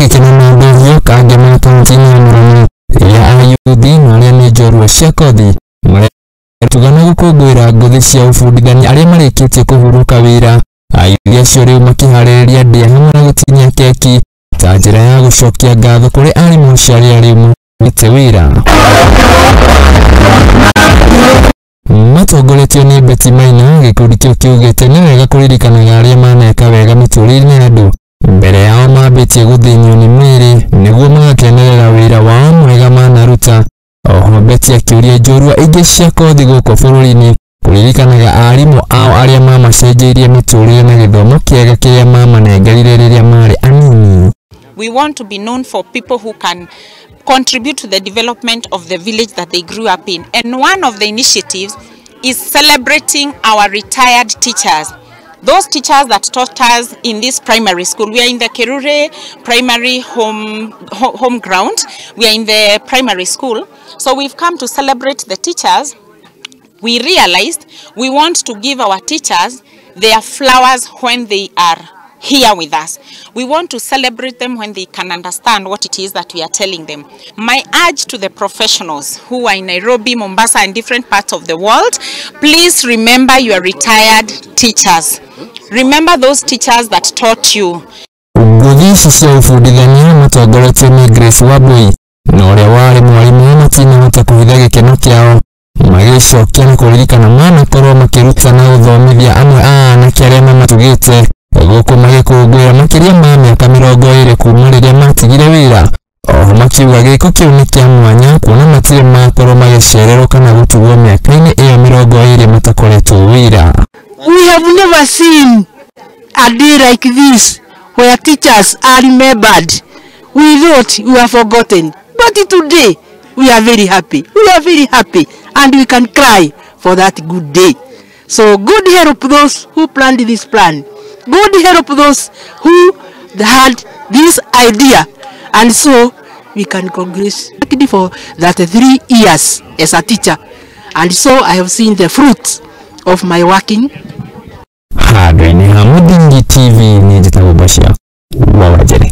Gĩkeno na ndũhio Kangema kaunti-inĩ ya Murang'a rĩrĩa ayuthi na arĩa nĩ njorua cia kothi maretugana gũkũngũĩra ngũthi cia ũbundithania arĩa marĩkĩtie kũhurũka wĩra. Ayuthi acio rĩu makĩharĩrĩria ndĩa hamwe na gũtinia keki ta njĩra ya gũcokia ngatho kũrĩ arimũ acio arĩa rĩu marutĩte wĩra. Matongoretio nĩ Betty Maina, gĩkundi kĩu kiugĩte nĩ wega kũririkanaga arĩa maneka wega mĩtũrĩre-inĩ ya andũ mbere yao mambĩtie gũthĩnio nĩ mĩĩrĩ nĩguo magakenerera wĩra wao mwega manaruta. Oho Betty akĩũria njorua ingĩ cia kothi gũkũ bũrũri-inĩ kũririkanaga arimũ ao arĩa mamacenjeirie mĩtũrĩre na gĩthomo kĩega kĩrĩa mamanengerire rĩrĩa marĩ anini. We want to be known for people who can contribute to the development of the village that they grew up in. And one of the initiatives is celebrating our retired teachers. Those teachers that taught us in this primary school. We are in the Kerure primary home ground. We are in the primary school. So we've come to celebrate the teachers. We realized we want to give our teachers their flowers when they are here with us. We want to celebrate them when they can understand what it is that we are telling them. My urge to the professionals who are in Nairobi, Mombasa and different parts of the world, please remember your retired teachers. Remember those teachers that taught you. Ngũthi ici cia ũbundithania matongoretio nĩ Grace Wambui na ũrĩa warĩ mwarimũ matinahota kũhitha gĩkeno kĩao magĩcokia na kũririkana manakorwo makĩruta na gũthomithia amwe a anake arĩa mamatugĩte gũkũ magĩkũngũĩra makĩria ma mĩaka 20 kuma rĩrĩa matigire wĩra. Oho makiuga gĩko kĩu nĩ kĩa mwanya kuona matirĩ makorwo magĩcererwo kana gũtugwo mĩaka-inĩ ĩyo 20 matakoretwo wĩra. We have never seen a day like this where teachers are remembered. We thought we were forgotten, but today we are very happy. We are very happy and we can cry for that good day. So God help those who planned this plan. God help those who had this idea. And so we can congratulate for that 3 years as a teacher. And so I have seen the fruits of my working. Handũ-inĩ ha Mũthingi TV nĩ njĩtagwo Bashir wa Wanjere.